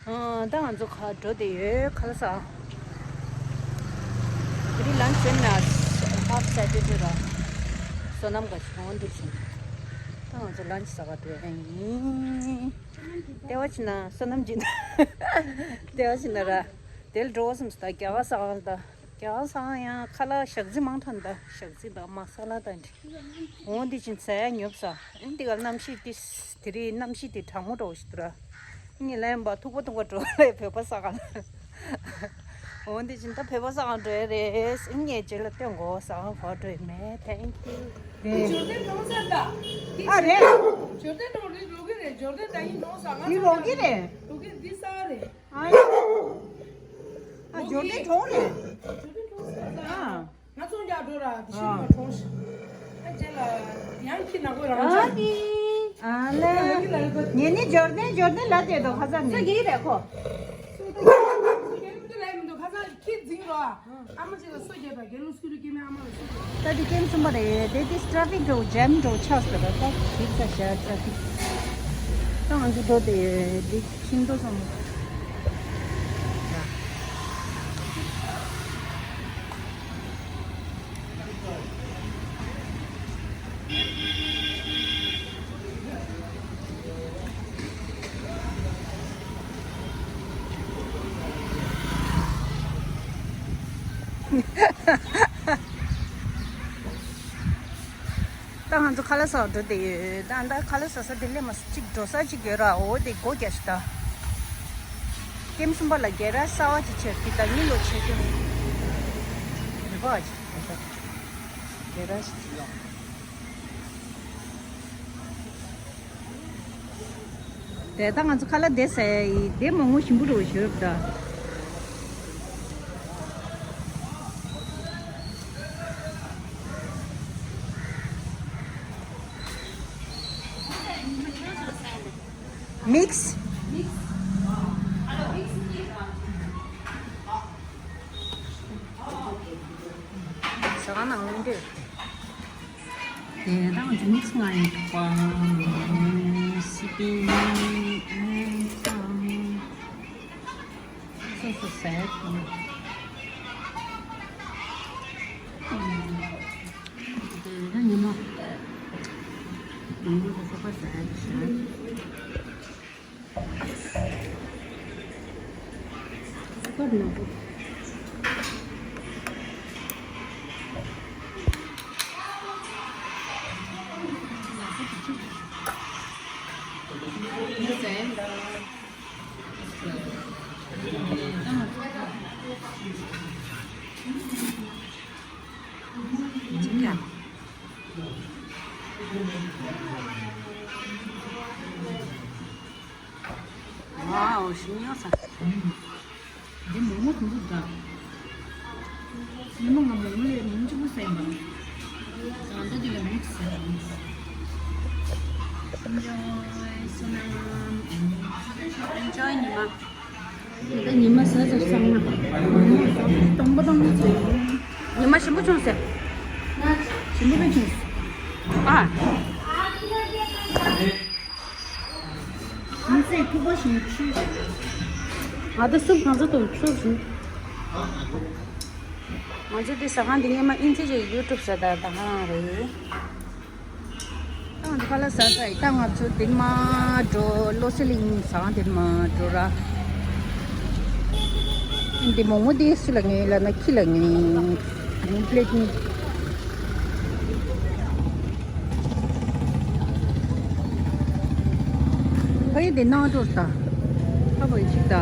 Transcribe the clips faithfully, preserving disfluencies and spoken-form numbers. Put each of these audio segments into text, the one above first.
ཨ། ད་ང་ཚོ་ཁ་འགྲོ་བསྡད་ཡོད། ཁ་ལག་ཟ། དེ་རིང་ལན་ཆི་ཟེར་ན་ཧབ་སེ་ཊར་ཌེ་ར། བསོད་ནམས་དགའ་ཞིག་འོང་འདུག་ཕྱིན། ད་ང་ཚོ་ལན་ཆི་ཟ་ག་འགྲོ་ཡ་ཡིན། ལྟེ་བ་ཕྱིན་ན་བསོད་ནམས་སྦྱིན། ལྟེ་བ་ཕྱིན་ན་ར། དེ་ལ་འགྲོ་བསམ་སོང་། ད་རྒྱ་གར་ཟ་ག་ད། རྒྱ་གར་ཟ་ཡང་ཁ་ལག་ཞག་རྩི་མང་དྲགས་འདུག་ཞག་རྩི་དང་མ་ས་ལ་དང་འདྲ། འོ་འདི་ཕྱིན་ཟ་ཡ་ཉོབ་ས། ཨ་ནི་འདི་ག་གནམ་གཤིས་འདི། དེ་རིང་གནམ་གཤིས་འདི་གྲང་མོ་འདྲ་བོ་ཞིག་འདུག་ར། ངས་ལན་པ་ཐུག་པ་ཐུག་པ་འགྲོ་ལེ་བོད་པ་ཟ་ག་ལ། འོ་འདི་ཕྱིན་ད་བོད་པ་ཟ་ག་འགྲོ་ཡ་རེད། ངས་རྗེས་ལ་སྟོན་དགོས། ཟ་ག་ག་འགྲོ་ཡ་མེད། Thank you། འབྱོར་ལྡན་གྲོང་གསར་ད། ཨ་རེད། འབྱོར་ལྡན་གྲོང་རེད། རོགས་ཀྱི་རེད། འབྱོར་ལྡན་ད་ཡིན་ནོ་ཟ་ག་འདི་རོགས་ཀྱི་རེད། རོགས་ཀྱི་འདི་ཟ་ག་རེད། ཨ་ཡ། ཨ། འབྱོར་ལྡན་གྲོང་རེད། འབྱོར་ལྡན་གྲོང་ཟེར་ད། ཨ། ང་ཚོ་ཡར་འགྲོ་ར་དེ་ཤུལ་མ་གྲོང་ཞིག་ཨ་རྗེས་ལ་ཡང་ཁྱི་ནག་པོ་རང་ཆགས། ཨ་ལེ། ངེད་ནི་འབྱོར་ལྡན་འབྱོར་ལྡན་ལབ་བསྡད་འདུག་ཁ་སང་ནས། ས་གི་རེད་ཁོ། ས་གི་མི་འདུག་ལབ་མི་འདུག་ཁ་སང་ཁྱི་འཛིང་རོགས། ཨ་མ་ཅིག་ལ་སོ་རྒྱབ་པ་རྒན་ལོ་སུ་རུ་སྐྱེ་མེད། ཨ་མ་ལ་སོ་རྒྱབ། ད་དེ་ཀེམ་གསུམ་པ་རེད། དེ་དེ་ཊ་ཕིག་འགྲོ་ཇེམ་འགྲོ་ཆགས་ཟེར་བ་ད་ཞིག་ས་ཤར་ཊ་ཕིག་ད་ང་ཚོ་འགྲོ་དེ་དེ་ཤིང་ཏོག་ཚང་མ། ད་ང་ཚོ་ཁ་ལག་ཟ་བར་འགྲོ་བསྡད་ཡོད། ད་ད་ཁ་ལག་ཟ་ས་དེ་ལས་མ་གཅིག་འགྲོ་ས་གཅིག་ཡོད་ར། འོ་དེ་སྒོ་རྒྱག་ཤག་ད་ཀེམ་གསུམ་པ་ལ་སྒལ་ར་གསར་བ་ཅིག་ཕྱེ། དེ་ད་གཉིས་ལོ་ཕྱེ་རྒྱུ་མི་འབའ་ཅིག་སྒལ་ར་ཞིག་ཅིག་ཡོང་། དེ་ད་ང་ཚོ་ཁ་ལག་དེ་ཟ་ཡི་དེ་མོག་མོག་ཞིམ་པོ་འདྲ་བོ་ཞིག་ཡོད་ད། མིག་སི། ཟ་ཁང་ནང་ལོགས་འདིར། དེ་དང་ང་ཚོ་མིག་སི་ང་ཡི་ཐོག་པ། སི་པིན། ཨེ་ཙམ། སོ་སོ་ཟས་དང་། དེ་ད་ཉི་མ། ཉི་མ་དེ་སོ་ཁ་ཟས་བྱས། སུ་ཀར་ནག་པོ། ཝའོ། ཞིམ་ཡོད་ས། འདི་མོག་མོག་དུམ་བུ་འདྲ། ཉི་མ་ང་མོག་མོག་ལས་མོག་གཅིག་པུ་ཟས་ཡིན་པ། ད་ལྟ་འདི་ལ་མིག་སི་ཟས། Enjoy བསོད་ནམས། Enjoy ཉི་མ། ད་ཉི་མ་ཟ་ཟ་བསམ་ན། སྟོང་པ་སྟོང་པ་ཚོ་ཡིན། ཉི་མ་ཞིམ་པོ་བྱུང་ཟེར། ཞིམ་པོ་དཔེ་བྱུང་ཟེར། ཨ། མི་ཚེ་ཐུག་པ་བཞིན་ཆུ། ང་ད་སུབ་གང་ཚ་དང་ཆུ་བཞིན། ང་ཚོ་འདི་ཟ་ཁང་འདི་སྔོན་མ་ཨིན་ཇི་ཡི་ཡུ་ཊུབ་ཟ་ད་ད་ཧ་རང་རེད། ད་ང་ཚོ་ཁ་ལག་ཟ་ས་ཡི་ད་ང་ཚོ་དེ་མ་འགྲོ། བློ་གསལ་གླིང་ཟ་ཁང་དེ་མ་འགྲོ་ར། འདི་མོག་མོག་དེ་སུ་ལ་ངེས་ལབ་ན་ཁྱི་ལ་ངེས། ངའི་པི་ལེ་ཊི་གཉིས། ཕ་ཡུལ་དེ་ནང་འགྲོ་ད། ཕ་བོ་ཡི་ཅིག་ད།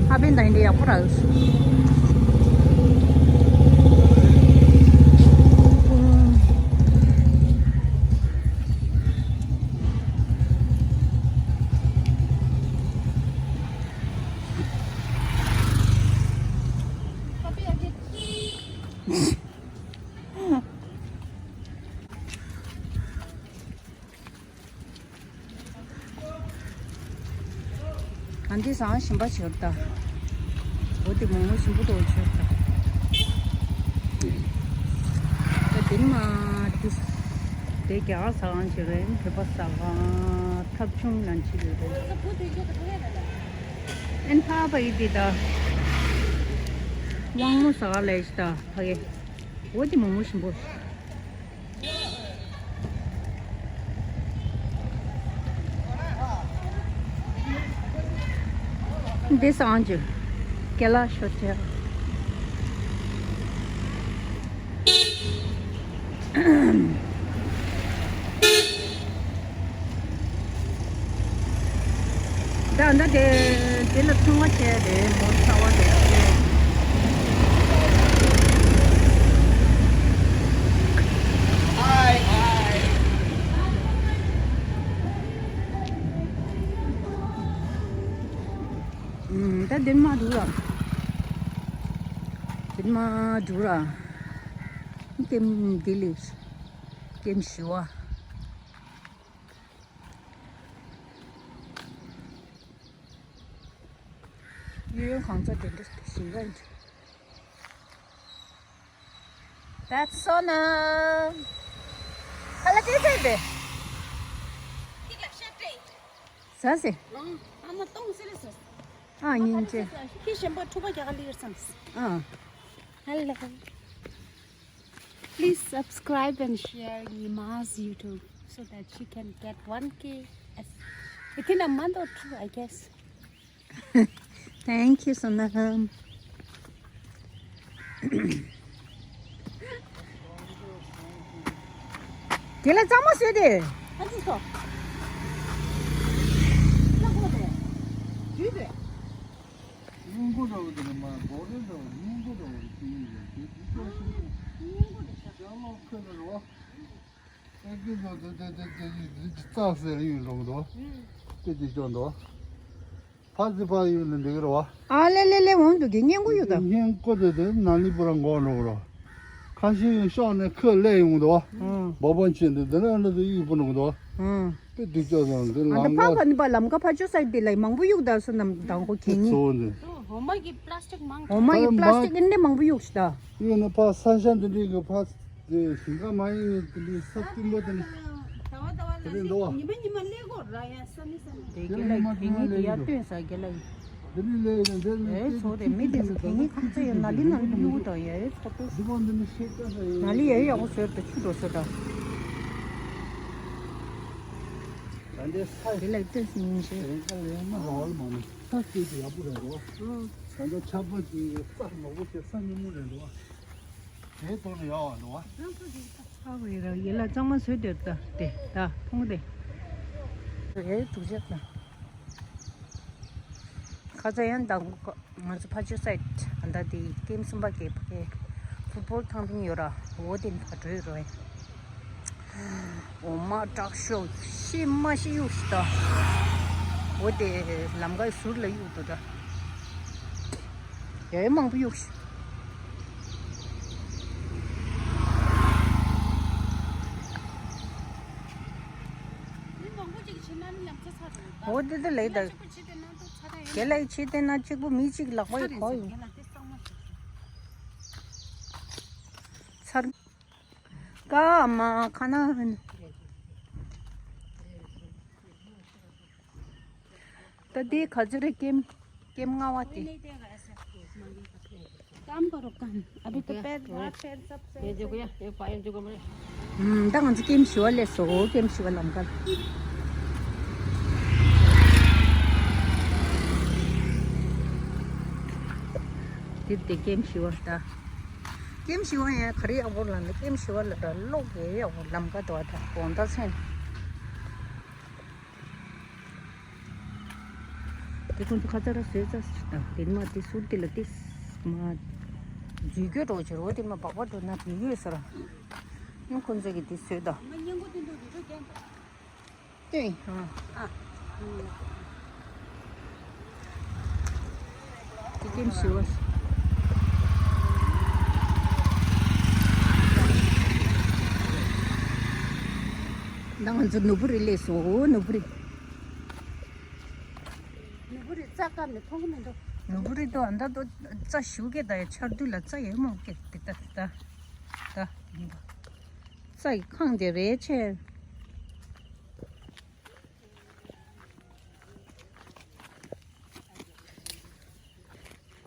ཧ་པན་ད་ཡིན་དེ་ཡག་པོ་རག་ཡོད། ཨ་འདི་ཟ་ཁང་ཞིམ་པ་བྱོས་ད། འོ་དེ་མོག་མོག་ཞིམ་པོ་འདུག་བྱོས་ད། ད་དེ་མ་དེ་དེ་རྒྱ་གར་ཟ་ཁང་ཞིག་རེད། བོད་པ་ཟ་ཁང་ཐབ་ཆུང་ལ་ཅིག་རེད། ད་བུ་དེ་ཡོད་ད་ག་ལེ་ད་ད། ཨན་ཕ་པ་ཡི་དེ་ད། དབང་མོ་ཟ་ག་ལས་ཤི་ད་ཕ་གི། འོ་དེ་མང་མོ་ཞིམ་པོ། འདི་སང་ཅི། ཀེ་ལ་ཤོ་ཅེ། ད་ད་དེ་དེ་ལ་ཚོང་བ་བྱས་ཏེ་མོ་ཚ་བ་དེ། ད་དེ་མ་འགྲོ་ར། དེ་མ་འགྲོ་ར། ཀེམ་དེ་ལས་ཀེམ་ཞུ་བ། གཡས་གཡོན་གང་ཚ་དེ་འདྲ་ཞིང་ཁ་ཡིན། That's so nice. ཧ་ལ་ཏེ་ཟེར་ཏེ། ཟ་ཟེ། ཨ་མ་སྟོང་ཟེར་ལེ་ཟ། ཨ་སྙིང་རྗེ། ཁྱི་གཞན་པ་ཕྲུ་གུ་རྒྱ་གར་ལི་ཡར་སམ། ཨ། Hello. Please subscribe and share Nima's YouTube so that she can get one K as, within a month or two, I guess. Thank you, Sonam. དེ་ལ་གཙང་མ་བཟོས་ཏེ། ཨ་ཙི་སོ། ལ་གོ་དེ། དུས་དེ། སྙིང་པོ་འདྲ་བོ་དེ་ནི་མ་སྒོ་རེ་འདྲ་བོ་སྙིང་པོ་འདྲ་བོ་དེ་ཡིན་རེད་དེ་དེ་ཚོ་ཤིང་སྙིང་པོ་རེད་ཤག་ལོ་ཁོད་ལ་རོ། ཨེ་ཀི་ཚོ་དེ་དེ་དེ་དེ་ཡིན་རི་ཅི་རྩ་ཟེར་ཡིན་རོང་དོ། དེ་དེ་ཅོ་འདོ། ཕ་ཙི་ཕ་ཡིན་ནི་འདི་གི་རོ། ཨ་ལེ་ལེ་ལེ་འོང་འདུག་གི་སྙིང་པོ་ཡོད་ད། སྙིང་པོ་དེ་དེ་ན་ལི་པུ་ར་འགོ་འགྲོ་གི་རོ། ཁ་ཤས་ཡོད་ཤོག་ནས་ཁོད་ལས་ཡོང་འདུག་བ། ཨང་། སྦོ་བོན་ཆེན་དུ་འདི་ནས་འདི་ཚོ་གཡུག་པོ་འགྲོ་གི་འདུག་བ། ཨང་། དེ་དུས་ཚོད་དང་འདི་ཨ་ལམ་འདི་ཕ་ཁ་ཕ་ནི་པ་ལམ་ཁ་ཕ་ཆོས་སའི་དེ་ལ་མང་པོ་གཡུག་ད་སོ་ནམ་དང་པོ་གད་སྙིགས། གཙོ་བོ་འདི། འོ་མ་གི་པ་ལ་སི་ཊིག་མང་། འོ་མ་གི་པ་ལ་སི་ཊིག་ཨིན་འདི་མང་པོ་གཡུག་ཤི་ད། གཡུག་ནས་ཕ་ས་ཆ་འདི་འདྲའི་གི་ཕ་དེ་ཞིང་ཁ་མ་ཡིན་ནི་དེ་འདྲའི་ས་བཙུན་པོ་དེ་ནི། ཟླ་བ་ཟླ་བ་ལ་དེ་རེད་འདུག་བ། ཉི་མ་ཉི་མ་ཀླད་ཀོར་ར་ཡ་ས་མི་ས་མི། དེ་དེ་རྒྱ་ལ་ལ་ཡི་མ་གད་སྙིགས་དེ་ཡར་ལ་ཡི་བཏོན་ས་རྒྱ་ལ་ཡི། དེ་རིང་ལས་ཡིན་འདི་ནི་ཨེ་ཚོ་དེ་མི་དེ་ཚོ་གད་སྙིགས་ཁང་ཚ་ཡོད་ན་ལི་ན་ལི་ཡུ་དང་ཡ་ཨེ་ཚོ་ཏོ། འདི་མ་འདི་ནི་ཤེས་ཀ་ས་ཡིན། ན་ལི་ཡ་ཡག་པོ་བཟོས་ཏེ་ཆུ་འགྲོ་བཟོས་ད། ད་འདི་ས་དེ་ལ་བཏོན་སྙིང་རྗེ། རེད་ཀ་ལས་མ་རང་བ་ལ་མ་ནི་ས་སྐྱེས་ཀྱི་ཡག་པོ་རེད་འགྲོ། ད་འདི་ཆར་པ་དེ་ས་མང་པོ་ཞིག་ས་ཉུང་ངུ་རེད་འགྲོ། དེའི་ཐོག་ནས་ཡག་པ་འགྲོ་བ། ཨ་ཝེ་ར་ཡེ་ལ་གཙང་མ་བཟོས་དེར་ད་དེ་ད་ཕུང་དེ། ཨེ་དུག་ཆག་ད། ཁ་ཚ་ཡང་ད་ང་ཚོ་ཕ་ཆོས་སའིད་ད་དེ་ཀེམ་གསུམ་པ་གི་ཕ་གི་ཕུཊ་བོལ་ཐང་རིང་ཡོད་ར་འོ་དེ་ཕ་གྲོས་རོ། འོ་མ་དྲག་ཤོས་ཤི་མ་ཤི་གཡུག་ཤི་ད། འོ་དེ་ལམ་ཁའི་ཟུར་ལ་གཡུག་འདུག་ད། ཡ་ཡ་མང་པོ་གཡུག་ཤི། འོ་དེ་དེ་ལས་ད། རྒྱ་ལ་ཡི་ཆེ་དེ་ན་གཅིག་པུ་མི་གཅིག་ལག་པ་ཡི་གོ་ཡོད། ཚར། ཀ་མ་ཁ་ན། ད་དེ་ག་ཚོད་རེད་ཀེམ། ཀེམ་ལྔ་བ་དེ། काम करो काम। अभी तो पैर हाथ पैर सब ये देखो यार, ये पायल देखो मेरे। ད་ང་ཚོ་ཀེམ་བཞི་བ་སླེབས་སོང་། ཀེམ་བཞི་བ་ལམ་ཁ། དེ་དེ་ཀེམ་བཞི་བ་ད། ཀེམ་བཞི་བ་ཡང་ག་རེ་ཡག་པོ་ལབ་ན་ཀེམ་བཞི་བ་ལ་ད་གློག་ཡག་ཡག་པོ་ལམ་ཁ་དོ་ད་དགོང་དག་མཚན། དེ་ཁོང་ཚོ་ཁ་ཚ་ར་བཟོས་ཚར་ཞིག་དང་དེ་མ་དེ་ཟུར་དེ་ལ་དེ་མ་འཛུལ་སྐྱོད་འགྲོ་བྱེད་རོགས། དེ་མ་སྦག་སྦག་འགྲོ་ན་དེ་ཡོད་ས་ར། ཡང་ཁོང་ཚོ་གི་དེ་བཟོས་དང་། སྟོན་ཨ། དེ་ཀེམ་བཞི་བ། ད་ང་ཚོ་ནུ་བུ་རི་སླེབས་སོང་། ནུ་བུ་རི། ནུ་བུ་རི་རྩྭ་བཀབ་ནས་མཐོང་གི་མི་འདུག་ནུ་བུ་རི་དོ་ཨ་མདའ་དོ་རྩྭ་ཞུ་གེ་ད་ཡ་ཆར་དུས་ལ་རྩྭ་ཡོད་མོ་གེ་དེ་ད་ད་ད་ཡིན་པ། རྩྭ་ཡི་ཁང་དེ་རེད་ཆེ།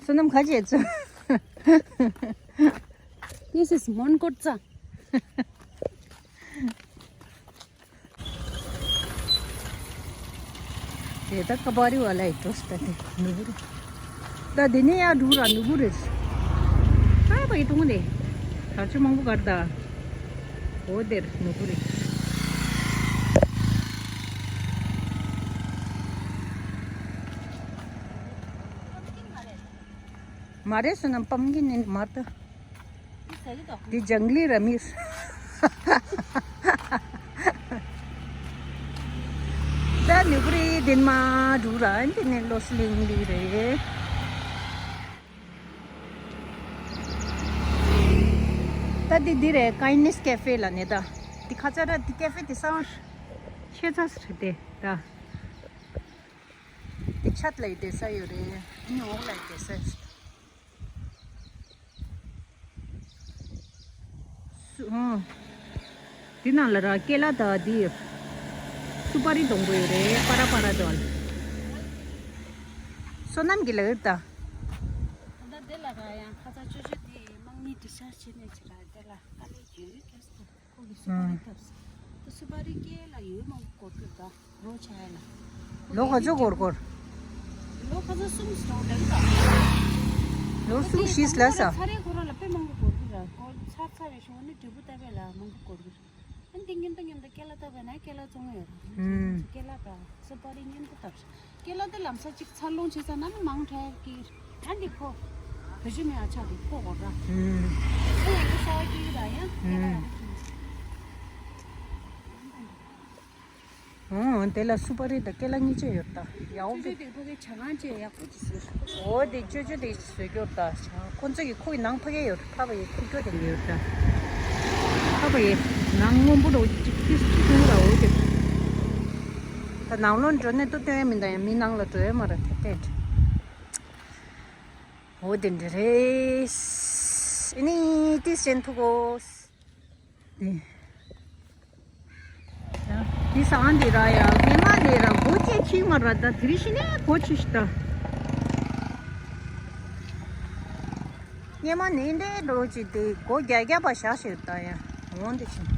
བསོད་ནམས་ག་བྱས་ཚོད། This is མོན་གྷོ་རྩ། དེ་ད་ཀ་པ་རི་བ་ལ་ཡི་འགྲོ་སྟ་དེ་ནུ་བུ་རེད། ད་དེ་ནས་ཡར་འགྲོ་ར་ནུ་བུ་རེད། ཨ་བ་ཡི་གྲོང་དེ། དར་ཆུ་མང་པོ་གར་ད། འོ་དེར་ནུ་བུ་རེད། མ་རེད་སོ་ན་པམ་གིན་ནི་མར་ད། འདི་ཇང་ལི་ར་མིར། ད་ནི་བུ་རི་དེན་མ་འགྲོ་ར་འདི་ནི་ལོ་སི་ལིང་ལི་རེད། ད་འདི་འདི་རེད་ཀའིན་ནེས་ཀེ་ཧྥེ་ལ་ནི་ད། འདི་ཁ་ཚ་ར་འདི་ཀེ་ཧྥེ་འདི་སང་ཤེས་ཚ་སི་རེད་དེ་ད། དེ་ཆད་ལ་ཡི་བསྡད་ས་ཡོད་རེད། ཨ་ནི་འོག་ལ་ཡི་བསྡད་ས་ཡོད། སུ་ཨང་། དེ་ནང་ལ་ར་ཀེ་ལ་དང་དེ་ཡོད། སུ་པ་རི་སྡོང་པོ་ཡོད་རེད། པ་ར་པ་ར་དོ། བསོད་ནམས་ཀྱི་ལ་ཡོད་ད། ད་ལྟ་དེ་ལ་ར་ཡང་ཁ་ཚ་ཅོ་ཅོ་དེ་དམག་མི་དྲི་ཤ་བྱེད་ནས་ཅི་ར་དེ་ལ་དཀའ་ལས་ཡོད་ཀྱ་སྟོ། ཁོ་གི་སུ་པ་རི་ཐབས་སུ། ད་སུ་པ་རི་སྐྱེས་ལ་ཡོད་མང་པོ་སྐོར་གྱུར་ད་རོ་ཆ་ཡ་ལ། ལོ་ག་ཚོད་སྐོར་སྐོར། ལོ་ག་ཚོད་གསུམ་སོང་ལེགས་ད། ལོ་གསུམ་བཞི་ལ་ས། ཚ་རེ་ཁོ་ར་ལ་དཔེ་མང་པོ་སྐོར་གྱུར་ར་སྐོར་ཚར་ཚར་རེ་ཤོག་ནི་འབྲས་བུ་ལྟ་བས་ལ་མང་པོ་སྐོར་གྱུར། ཨ་འདི་ཉིན་ད་ཉིན་ད་ཀེ་ལ་ལྟ་བས་ན་ཀེ་ལ་བཙོང་ཡོད་ར། ཨུམ། ཀེ་ལ་ད་སུ་པ་རི་ཉིན་ད་ལྟ་བཞག་ཀེ་ལ་དེ་ལམ་སང་གཅིག་འཚར་ལོངས་བྱེད་ས་ན་ནི་མང་དྲགས་ཀྱི། ཨ་འདི་ཁོ། བེ་ཤི་མེ་ཨ་ཆ་དེ་ཁོ་གོ་ར། ཨུམ། ཨ་ཡང་གི་ས་བ་ཀྱི་ར་ཡང་ཀེ་ལ་ཨུམ། ཡང་། ཨོ་དེ་ལ་སུ་པ་རི་དང་ཀེ་ལ་གཉིས་ཆ་ཡོད་ད། ཡའོ་ཅོ་ཅོ་བི། དེ་ཁོ་གི་ཆ་གང་ཆེ་ཡག་པོ་ཅི་ཟེར། ཨོ་དེ་ཅོ་ཅོ་དེ་བཟོས་ཀྱོ་ད། ཁོ་ཚོ་གི་ཁོ་གི་ནང་ཕ་གི་ཡོད། ཕ་བ་ཡི་ཁུ་ཀྱོ་དེ་ཡོད་ད། ཕ་བ་ཡི་ནང་སྔོན་པོ་རོ་ཅིག་ཏིས་ཅིག་ཐུང་ར་འོ་དེ། ད་ནང་ལོགས་འགྲོ་ནས་ཏུ་སྟོན་ཡ་མི་འདང་ཡ། མི་ནང་ལ་འགྲོ་ཡ་མ་ར་ཐེ་ཐེ། འོ་དེ་འདྲ་རེད། ཨེ་ནི་ཏིས་ཅན་ཐུག་གོ། དེ། དེ་སང་འདི་ར་ཡ་སྔས་མ་ནས་ར་སྒོ་ཕྱེ་ཕྱིན་མ་ར་ད་དེ་རིང་ཤི་ནས་སྒོ་ཕྱེ་ཤི་ད། སྔས་མ་ནས་འདྲེ་འགྲོ་ཅི་དེ་སྒོ་རྒྱ་རྒྱ་པ་བཞག་ཤི་ད་ཡ། འོང་དེ་ཕྱིན།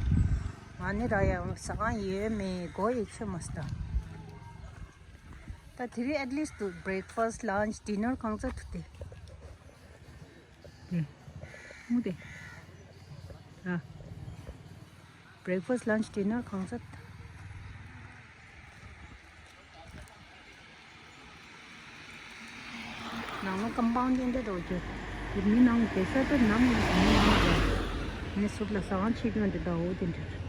ང་ནི་ར་ཡ་ཟ་ཁང་ཡོད་མེད་སྒོ་ཡི་ཚོད་མ་སི་ད། ད་དེ་རིང་at least དུ་breakfast lunch dinner གང་ཚ་ཐུབ་དེ། དེ། མུ་དེ། ཨ། breakfast lunch dinner གང་ཚ། ནང་ལོ་ཀམ་པའུན་ཌི་འདི་འདྲ་འདྲ་བོ་ཅིག་དེ་མི་ནང་བསྡད་ས་ད་ནང་ལ་མི་ནང་ལ་ངས་ཟུར་ལ་ཟ་ཁང་ཕྱེ་སྐྱོན་འདི་ད་འོ་དེ་འདྲ།